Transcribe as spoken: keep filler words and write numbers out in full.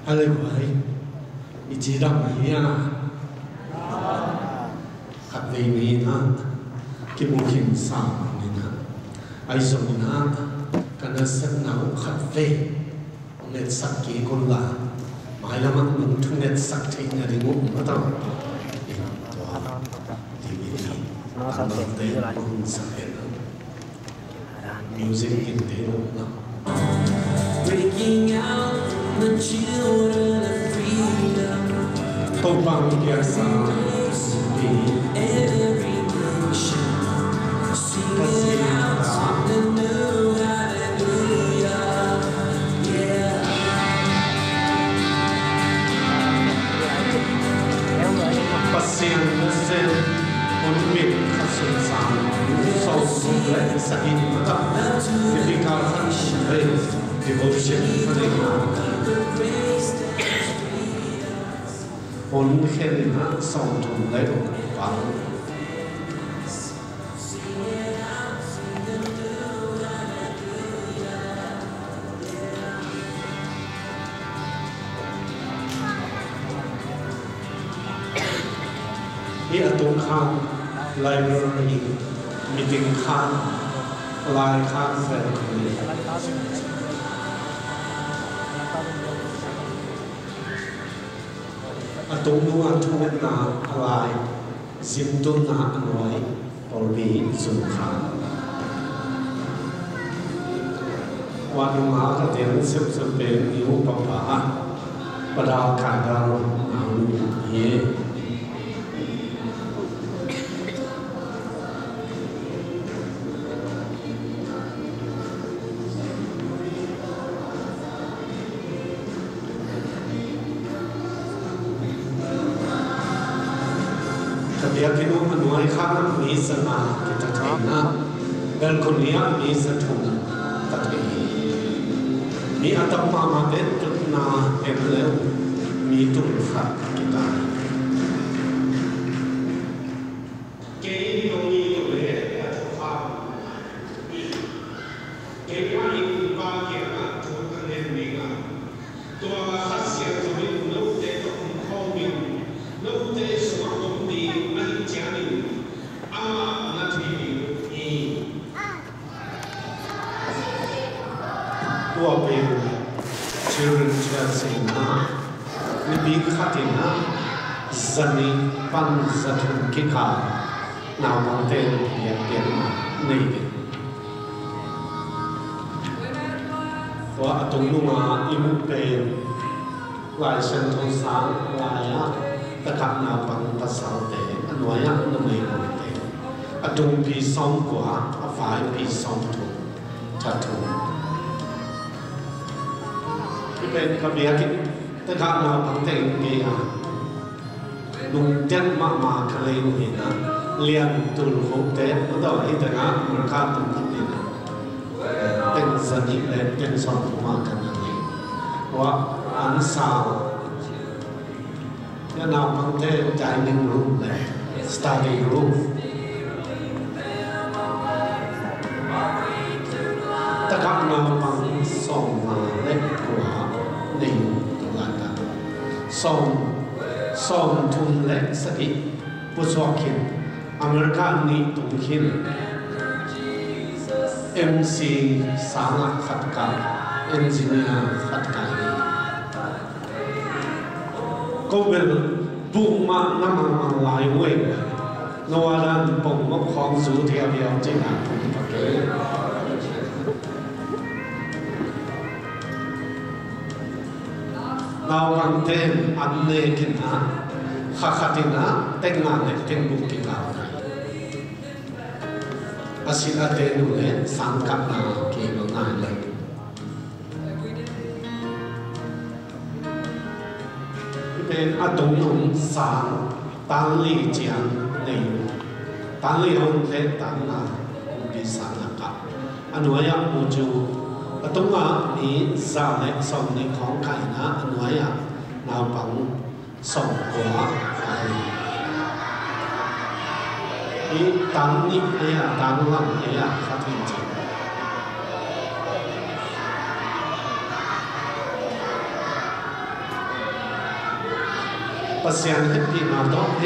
A le guai, i cidam hi a, khatvei ni na kimu khin sa ni na, ai zong na ka nasepna uh khatvei ngetsak kik un la, mailam ah nong thungetsak theihna ding uh mataw. Tua ding i ni, tangbalte hong sak hen. Music in te lo na. Breaking out the children of freedom. Topa hong piaksa pi. Every nation singing out the new hallelujah. Yeah. Pasian nasem hun mit khat sung sang sawmthum le sagih mata, typical khat sung le devotion khat le hun khen na sawmthum le pang. Hih a tung khan library, meeting khan, lai khan fel khan. A tung nung a thungetna a lai, zimtunna a nuai, pawlpi zum khan. Tua nung a ka tel sepsep pen i upa pa, Pada Kai Dal Nau Nu hi. Ka biakinn uh a nuai khan ah mi za nga kitha thei na, balcony ah mi za thum ta thei hi. Mi a tam mahmah pen tutna en le uh mi tul khat kita hi. Kei in nong it uh leh a thukham, keimah in Pa kiangah thu ka ngen ding a, tua Kha Siangtho in note tawh om khawm in, note sungah om ding ahih ciangin amah na thei ding hi. Tua pen Children Church in ah, nipi khat in ah, za nih pan za thum kikal naupangte in biakpiakna nei ding. Tua a tung nung a i muh pen Lai Siangtho sang lai-ah tagah naupang pasalte a nuai-ah numei hoihte, a tungpi sawmkua, a vaipi sawmthum, thathum. Hih pen ka biakinn tagah naupangte in kei a nungtiat mahmah ka lei uh hi na, Lian Tul Khukte, mataw, hih tagah America tung khat hi na, teng za nih le teng sawmthum ah ka na lei. Tua an sa, naupangte dining room le study room. Tagah naupang sawmnga le kua nei uh tu laitak. Sawm, sawmthum le sagih pusuak khin, America nih tung khin, M C sangah khat kah, engineer khat kah hi. Ko bel buk mah na mangmang lai uh ei. No a dan pong mawk khawng zu thia viau cih na pong pa kei. Naupangte in an nek in ah, kha khat in ah teng nga le teng guk kikal nai. A sit a ten uh leh sang khat na kei lo nai leh. Hih pen a tung nung sang tan li ciang nei uh. Tan li hong leh tan nga kumpi sang lakah a nuai-ah mu cu a tungah mi za le sawmnih khawng kah in ah a nuai-ah naupang sawmkua kah hi. Hih tan nih ei-ah, tan lam ei-ah khat hi ci. Pasian hehpihna tawh